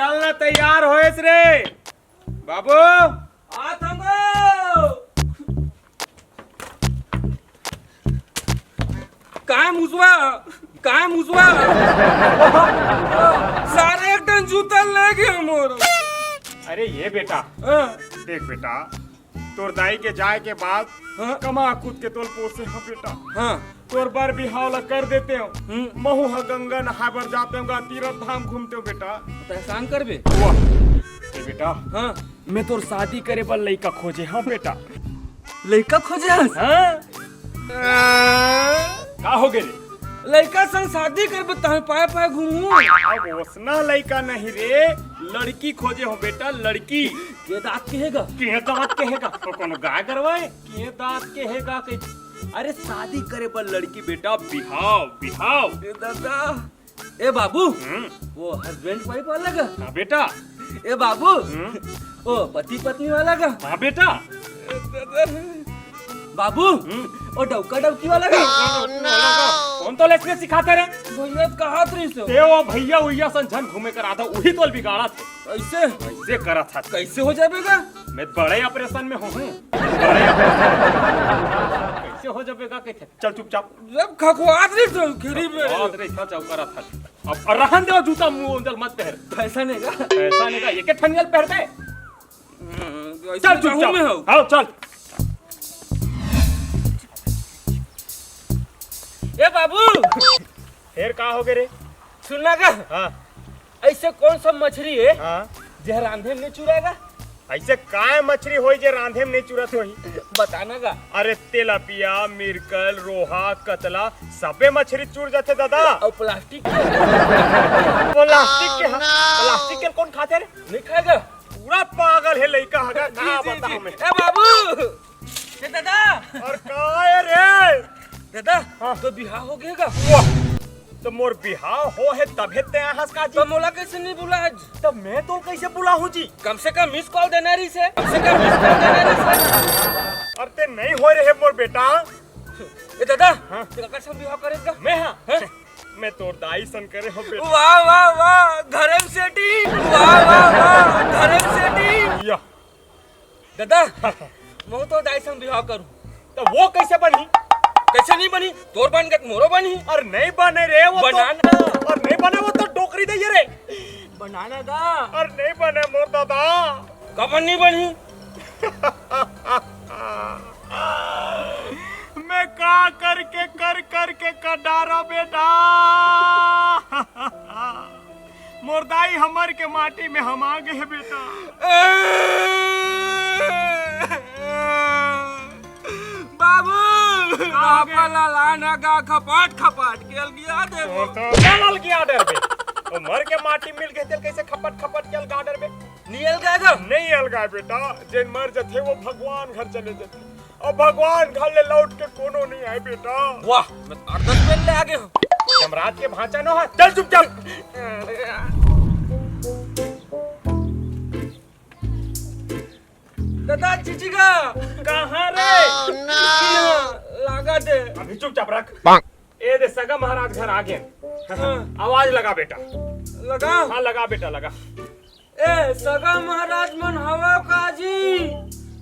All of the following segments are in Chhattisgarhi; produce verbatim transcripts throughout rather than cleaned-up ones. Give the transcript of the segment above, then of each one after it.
चल ना, तैयार होएस रे बाबू। आत हंव। काय मुसवा, काय मुसवा? सारे एक ठन जूता ले गे मोर। अरे ये बेटा, हाँ। देख बेटा, तोर दाई के जाए के बाद हाँ। कमा कूद के तोल पोसे हंव बेटा। हाँ। तोर बर बिहाव ला कर देते हंव। हम्म। महू ह गंगा नहाए बर जाते हंव, गा तीरथ धाम घूमते हंव बेटा। त एहसान करबे? वाह। ए बेटा, हाँ। मैं तोर शादी करे बर लइका खोजे हंव बेटा। लइका खोजे हस? हाँ। का हो गे रे? लइका संग शादी करबे तहन पाए पाए घूमू। अब ओसना लइका नहीं रे, लड़की खोजे हंव बेटा, लड़की। के दांत के हे गा? के दांत के हे गा? तो कोनो गाय गरवा ए? के दांत के हे गा कहि? अरे शादी करे बर लड़की बेटा, बिहाव, बिहाव। ए दादा, ए बाबू, हम्म। वो husband wife वाला गा? हाँ बेटा। ए बाबू, हम्म। वो पति पत्नी वाला गा? हाँ बेटा। ए दादा, बाबू, हम्म। वो डौका डौकी वाला गा? कौन तो लेसने सिखाते रे? भैया तो कहत रहिस हो। ते वो भैया उइया सन झन घूमे कर आधा, उही तोल बिगाड़त हे। कैसे? कैसे करत हस? कैसे हो जाबे गा? मैं बड़े operation में हूँ। बड़े operation। कैसे हो जाबे गा कहिथे? चल चुपचाप। जब खखवात रहिस हो, खीरी में। खखवात रहिस हो, चौकरा था। अब रहन दे वो जूता मुंह अंदर मत पहन। पैसा नहीं गा? पैसा नहीं गा, एक ठन नियल पहनते। हम्म, ऐसे चल तो चुपचाप। मैं हूँ। आओ, चल। ए बाबू। फेर का हो गे रे? सुन ना गा। हाँ। ऐसे कौन सा मछरी हे, हाँ। जे रांधे में नहीं चुराएगा? ऐसे काय मछरी होही जे रांधे में नहीं चुरत होही? बताना गा। अरे तेलापिया, मिरकल, रोहा, कतला, सबे मछरी चुर जाथे दादा। अउ प्लास्टिक के? प्लास्टिक के, हाँ। प्लास्टिक के कौन खाथे रे? नहीं खाएगा। पूरा पागल हे लइका ह गा, जी, का जी, बताऊं जी। मैं? ए बाबू, ए दादा। अउ का हे रे? दादा, हाँ। तोर बिहाव हो गे गा? वाह, त मोर बिहाव होहे तभे तें आहस का जी? त मोला कइसे नइ बुलाहस? त मैं तोला कइसे बुलाहूं जी? कम से कम miss call देना रहिसे, कम से कम miss call देना रहिसे। अरे तें नइ होय रहे मोर बेटा। ए दादा, हाँ। तें काकर संग बिहाव करे गा? मैं हाँ? हाँ? मैं तोर दाई सन करे हंव बेटा। वाह, वाह, वाह, घरे म setting। वाह, वाह, वाह, घरे म setting। या। दादा, मैं तोर दाई संग बिहाव करूं। त वो कइसे बनही? कइसे नइ बनही? तोर बन गे त मोरो बनही। अरे नइ बने रे, वो तो बनाना। अरे नइ बने, वो तो डोकरी दे रे। बनाना गा। अरे नइ बने मोर दादा। काबर नइ बनही? मैं का करके कर करके कर डारा बेटा। मोर दाई हमर के माटी में हमा गे हे बेटा। बाबू, का हो गे? बापा ला लाना गा, खपाट खपाट के अलगिया दे। तो, तो चल अलगिया डरबे। वो मर के माटी मिल गे तेला कइसे खपट खपट के अलगा डरबे? नइ अलगाय गा? नइ अलगाय बेटा, जेन मर जथे वो भगवान घर चले जथे। अब भगवान घर ले लौट के कोनो नइ आय बेटा। वाह, मैं तो आठ दस बेर ले आगे हंव। यमराज के भांचा नो हा, चल चुपचाप। दादा, चिचिका। कहाँ रे? चिचिका, लागा दे। अभी चुपचाप रख। ए दे, सगा महाराज घर आ गे। हाँ। आवाज लगा बेटा। लगा? हाँ, लगा बेटा, लगा। ए, सगा महाराज मन हवव का जी?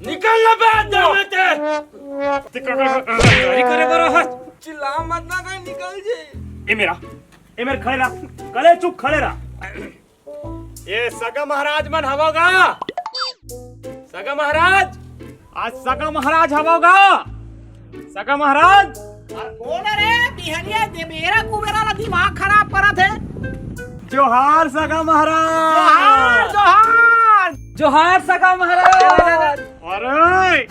निकल ना बे, दम ते। तैयारी करे बर हस। चिल्ला मत ना, कहीं निकल जी। ए मेरा, ए मेरा खड़े रह। कले चुप खड़े रह। ए सगा महाराज मन हवव गा? सगा महाराज, आज सगा महाराज हवव गा? सगा महाराज। अरे कोन रे बिहनिया दे बेरा कुबेरा ला दिमाग खराब करत हे। जोहार सगा महाराज। जोहार, जोहार। जोहार सगा महाराज। अरे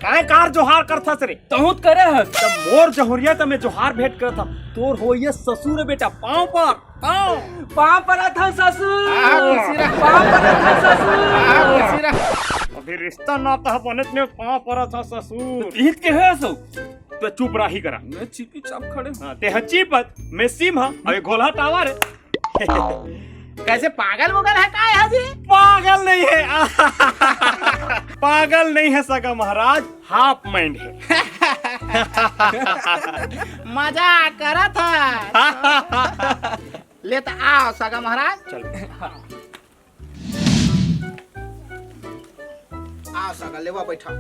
काय कार जोहार करथस रे? तहूं त करे हस। त मोर जहुरिया त मैं जोहार भेंट करत हंव। तोर होइया ससुर बेटा, पांव पर, पांव। पांव परत हंव ससुर। आ, खुशी रह। पांव परत हंव ससुर। आ, खुशी रह। अभी रिश्ता नाता ह बनेच नइ, पांव परत हंव ससुर। तीत के हे सो? त चुप रही करा। मैं चिपी चाप खड़े हंव। हाँ, ते ह चिपत, मैं सिम हंव, अभी घोलहा टावर हे। कइसे पागल मुगल हे का यह जी? पागल नइ हे। पागल नइ हे सगा महाराज, half mind हे। मजाक करत हस। ले त आव सगा महाराज। चल। सगा लेवा बैठा।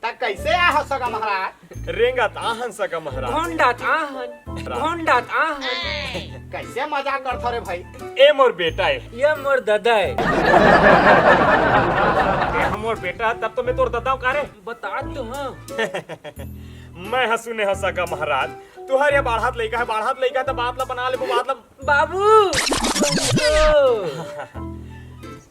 त कैसे आ हो सगा महाराज? रेंगत आहन सगा महाराज। घोंडत आहन, घोंडत आहन। कैसे मजाक करथो रे भाई? ए मोर बेटा ए। ये मोर ददा ए। ए मोर बेटा, तब तो मैं तोर ददा हूँ का रे? बता तो हाँ। मैं ह सुने ह सगा महाराज, तुहर ये बाढ़त लइका हे, बाढ़त लइका हे, त बात ला बना लेबो, बात ला। बाबू।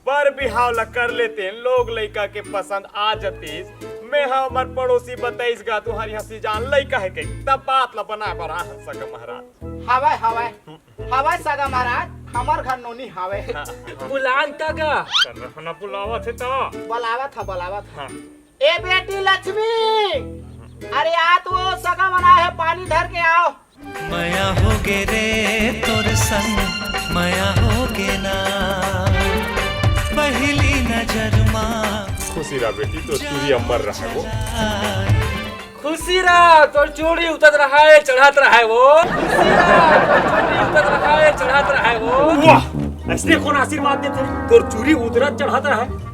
बर बिहाव ला कर लेतेन, लोग लइका के पसंद आ जतिस। मैं ह हमर पड़ोसी बताइस गा, तुहर यहाँ सिजान लइका हे कहिके, तब बात ला बनाए बर आहन सगा महाराज। हवय, हवय, हवय सगा महाराज, हमर घर नोनी हवय। हाँ। बुलान त गा। रहना बुलावत हे त। बुलावत ह, बुलावत ह। हाँ। ए बेटी लक्ष्मी, अरे आ तो सगा मन आए हे, पानी धर के आव। मया होगे रे तोर संग, मया होगे ना, पहिली नजर मा। खुशी रह बेटी, तोर चूरी अमर रहे वो। खुशी रह, तोर चूरी उतरत रहे, चढ़त रहे वो। खुशी रह, तोर चूरी उतरत रहे, चढ़त रहे वो। वाह, अइसने कोन आशीर्वाद देथे, तोर चूरी उतरत चढ़त रहे।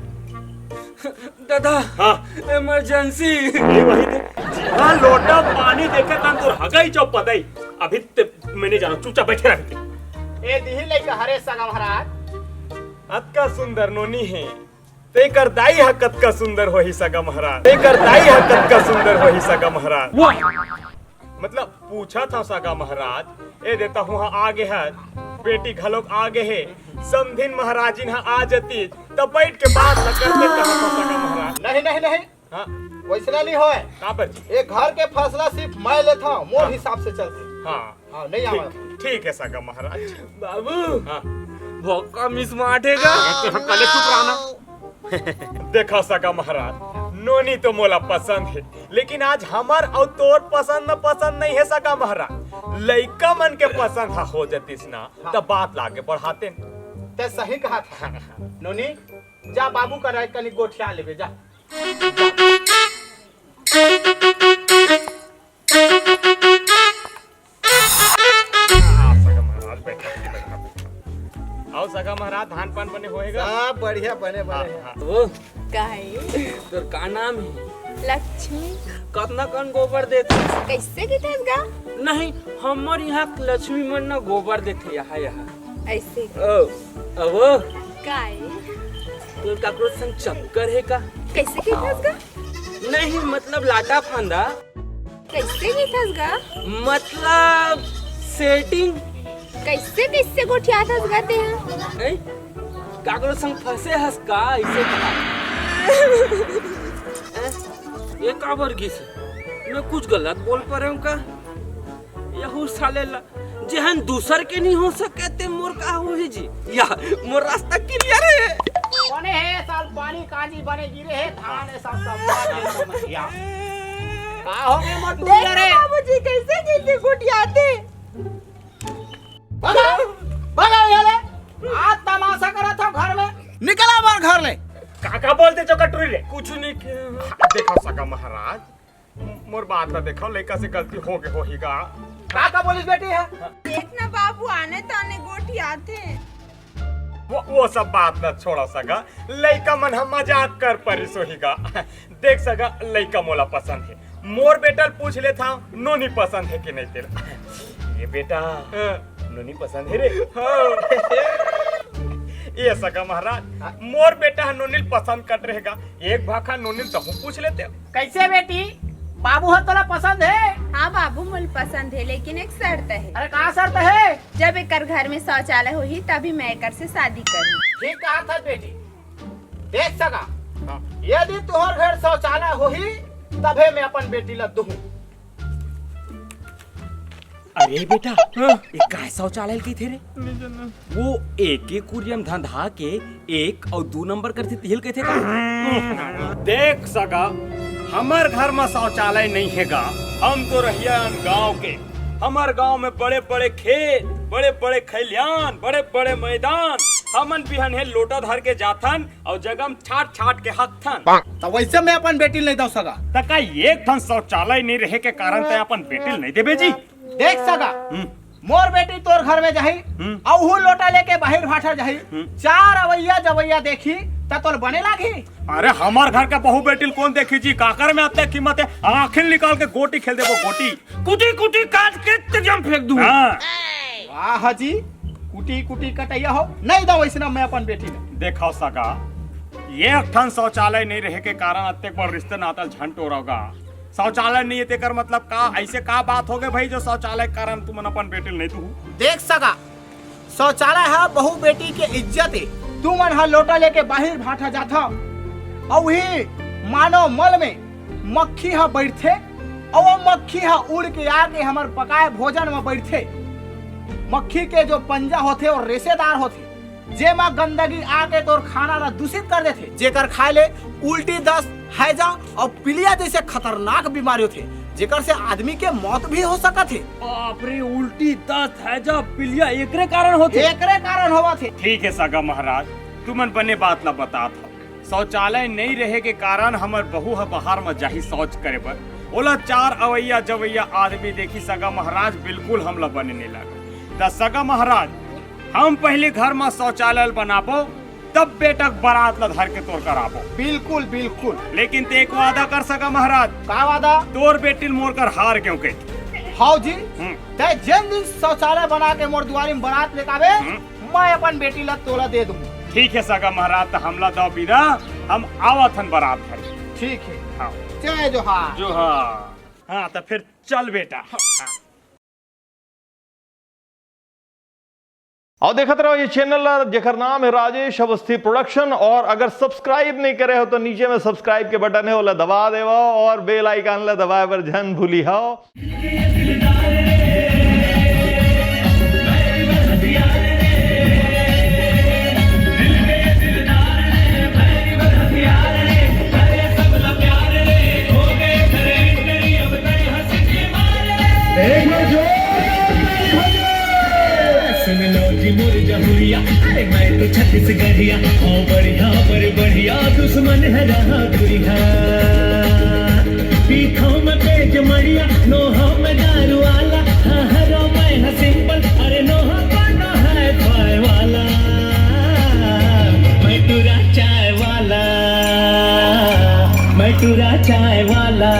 ददा, हाँ। Emergency। ए वही दे। जिहाँ लोटा पानी देखे तहाँ तोर हगई चौपदई। अभी ते मैं नइ जानव, चुपचाप बइठे रह। ए दिही लइका हरे सगा महाराज। अतका सुंदर नोनी हे, तेकर दाई ह कतका सुंदर होही सगा महाराज। तेकर दाई ह कतका सुंदर होही सगा महाराज। वाह। मतलब पूछत हव सगा महाराज, ए दे तहूँ ह आगे हस, बेटी घलोक आगे हे, समधिन महाराजिन ह आ जतिस, त बइठ के बात ल करते कहत हव सगा महाराज। नहीं, नहीं, नहीं। हाँ। वइसना नइ होय। काबर जी? ए घर के फैसला सिर्फ मैं लेथव, मोर हाँ। हिसाब से चलथे। हाँ। हाँ, नइ आवय। ठीक, ठीक हे सगा महाराज। बाबू। हाँ। भौका मिसमाट हे गा। अरे, तें ह कले चुप रह ना। देखव सगा महाराज, नोनी तो मोला पसंद हे, लेकिन आज हमर अउ तोर पसंद म पसंद नइ हे सगा महाराज। लइका मन के पसंद ह हो जतिस ना, हाँ। त बात ला आगे बढ़ातेन। तें सही कहत हस। नोनी, जा बाबू करा कनी गोठिया लेबे, जा। हाँ, सगा महाराज, बैठा, बैठा। अउ सगा महाराज, धान पान बने होय गा? सब बढ़िया, बने, हाँ, बने हे। हाँ। वो का हे? तोर का नाम हे? लक्ष्मी। कतना कन गोबर देथस? कइसे गिथस गा? नहीं, हमर यहाँ लक्ष्मी मन ना गोबर देथे, यहाँ, यहाँ। अइसे। ओ, अब वो? का हे? तोर काकरो संग चक्कर हे का? कइसे गिथस गा? नहीं, मतलब लाटा फांदा। कइसे गिथस गा? मतलब setting। कइसे, कइसे गोठियाथस गा तें ह? हैं? काकरो संग फंसे हस का? अइसे का? हैं? ये काबर गिस? मैं कुछ गलत बोल परेंव का? यहू साले ला जेहन दूसर के नइ हो सके, ते मोर का होही जी? या, मोर रास्ता clear हे। बने हे, साल पानी कांजी बने गिरे हे, धान हे, सब, सब बने समझिया। का होगे मोर देख टूरिया रे? बाबूजी, कइसे गिरती गोठियाथे। भगा, भगा ये ले। आज तमाशा करत हव घर में। निकल हमर घर ले। का, का बोलते चोकर टूरी रे? कुछ नइ किहे। देखव सगा महाराज, मोर बात ला देखव, लइका से गलती होगे होही गा। का का बोलिस बेटी ह? देख ना बाबू, आने ताने गोठियाथे। वो, वो सब बात ला छोड़ा सगा, लइका मन ह मजाक कर परिस होही गा। देख सगा, लइका मोला पसंद हे, मोर बेटा ल पूछ लेथव, नोनी पसंद हे कि नहीं तेला। ये बेटा, हाँ। नोनी पसंद हे रे? हाँ। ये सगा महाराज, हाँ। मोर बेटा ह नोनी ल पसंद करत रहे गा, एक भाखा नोनी ल तहूँ पूछ लेते। कइसे बेटी, बाबू ह तोला पसंद हे? हाँ बाबू, मोला पसंद हे, लेकिन एक शर्त हे। अरे, का शर्त हे? जब एकर घर में शौचालय होही, तभी मैं एकर से शादी करहूँ। ठीक कहत हस बेटी। देख सगा, हाँ। यदि तोर घर शौचालय होही, तभे मैं अपन बेटी ला दूहूँ। अरे बेटा, हाँ। ये काय शौचालय कहिथे रे? नहीं जानव। वो एके कुरिया म धंधा के एक अउ दू नंबर करथे तिही ल कहिथे का? देख सगा, हमर घर म शौचालय नइ हे गा। हम तो रहिया हन गांव के। हमर गांव में बड़े-बड़े खेत, बड़े-बड़े खलिहान, बड़े-बड़े मैदान। हमन बिहनहे लोटा धर के जाथन अउ जगह म छाट-छाट के हगथन। त वइसे मैं अपन बेटी ल नइ दंव सगा। त का एक ठन शौचालय नइ रहे के कारण तें अपन बेटी ल नइ देबे जी? देख सगा, हम्म। मोर बेटी तोर घर में जाही, हम्म। अउ उहू लोटा लेके बाहिर भाठा जाही, हम्म। चार अवैया जवैया देखी, त तोल बने लागही? अरे, हमर घर के बहू बेटी ल कोन देखही जी? काकर में अतेक कीमत हे? आँखी ल निकाल के गोटी खेल देबो, गोटी। कुटी कुटी काट के तरिया म फेंक दूँ। हाँ। वाह जी, कुटी कुटी कटैया हो, नहीं दो वैसना मैं अपन बेटी ल। देखव सगा, एक ठन शौचालय नहीं रहे के कारण अतेक बड़ रिश्ते नाता ल झन टोरव गा। शौचालय नहीं हे तेकर मतलब का? ऐसे का बात हो गए भाई जो शौचालय के कारण तुमन अपन बेटी ल नहीं दूहू? देख सगा, शौचालय ह बहू बेटी के इज्जत हे। तुमन ह लोटा लेके बाहिर भाठा जाथव, अउ उही मानव मल में मक्खी ह बइठथे, अउ वो मक्खी ह उड़ के आके हमर पकाए भोजन म बइठथे। मक्खी के जो पंजा होथे, वो रेशेदार होथे, जेमा गंदगी आके तोर खाना ला दूषित कर देथे, जेकर खाए ले उल्टी, दस्त, हैजा अउ पीलिया जैसे खतरनाक बीमारी होथे, जेकर से आदमी के मौत भी हो सकत हे। बाप रे, उल्टी, दस्त, हैजा, पीलिया एकरे कारण होथे? एकरे कारण होवत हे। ठीक हे सगा महाराज, तुमन बने बात ला बतात हव। शौचालय नइ रहे के कारण हमर बहू ह बाहर म जाही शौच करे बर, ओला चार अवैया जवैया आदमी देखी। सगा महाराज, बिल्कुल हमला बने नइ लागे। त सगा महाराज, हम पहली घर म शौचालय ल बनाबो, तब बेटा के बारात ला धर के तोर कर आबो। बिल्कुल, बिल्कुल। लेकिन ते एक वादा कर सगा महाराज। का वादा? तोर बेटी ल मोर कर हार क्यों कह? हाव जी, हम्म। तै जेन दिन शौचालय बना के मोर दुआरी म बारात लेके आबे, हम्म। मैं अपन बेटी ला तोला दे दूँ। ठीक हे सगा महाराज, त हमला दव बिदा, हम आवत हन बारात धर। ठीक हे। हाँ। जय जोहार। जोहार। हाँ, त फिर चल बेटा। हाँ। अउ देखत रहो ये चैनल ला, जेकर नाम हे राजेश अवस्थी प्रोडक्शन। अउ अगर सब्सक्राइब नइ करे हो त नीचे में सब्सक्राइब के बटन हे, ओला दबा देवव अउ बेल आइकन ला दबाए बर झन भूली हव। एक बार जोरदार ताली बजाओ। सुन लो जी मोर जहुरिया, अरे मैं तो छत्तीसगढ़िया, हाँ बढ़िया, बड़े बढ़िया, दुश्मन है रहा दुरिहा। पीठों में पेज मड़िया, नोहों में दारू आला, हाँ हरो मैं हाँ सिंपल, अरे नोहो पाना है फाय वाला। मैं टूरा चाय वाला, मैं टूरा चाय वाला।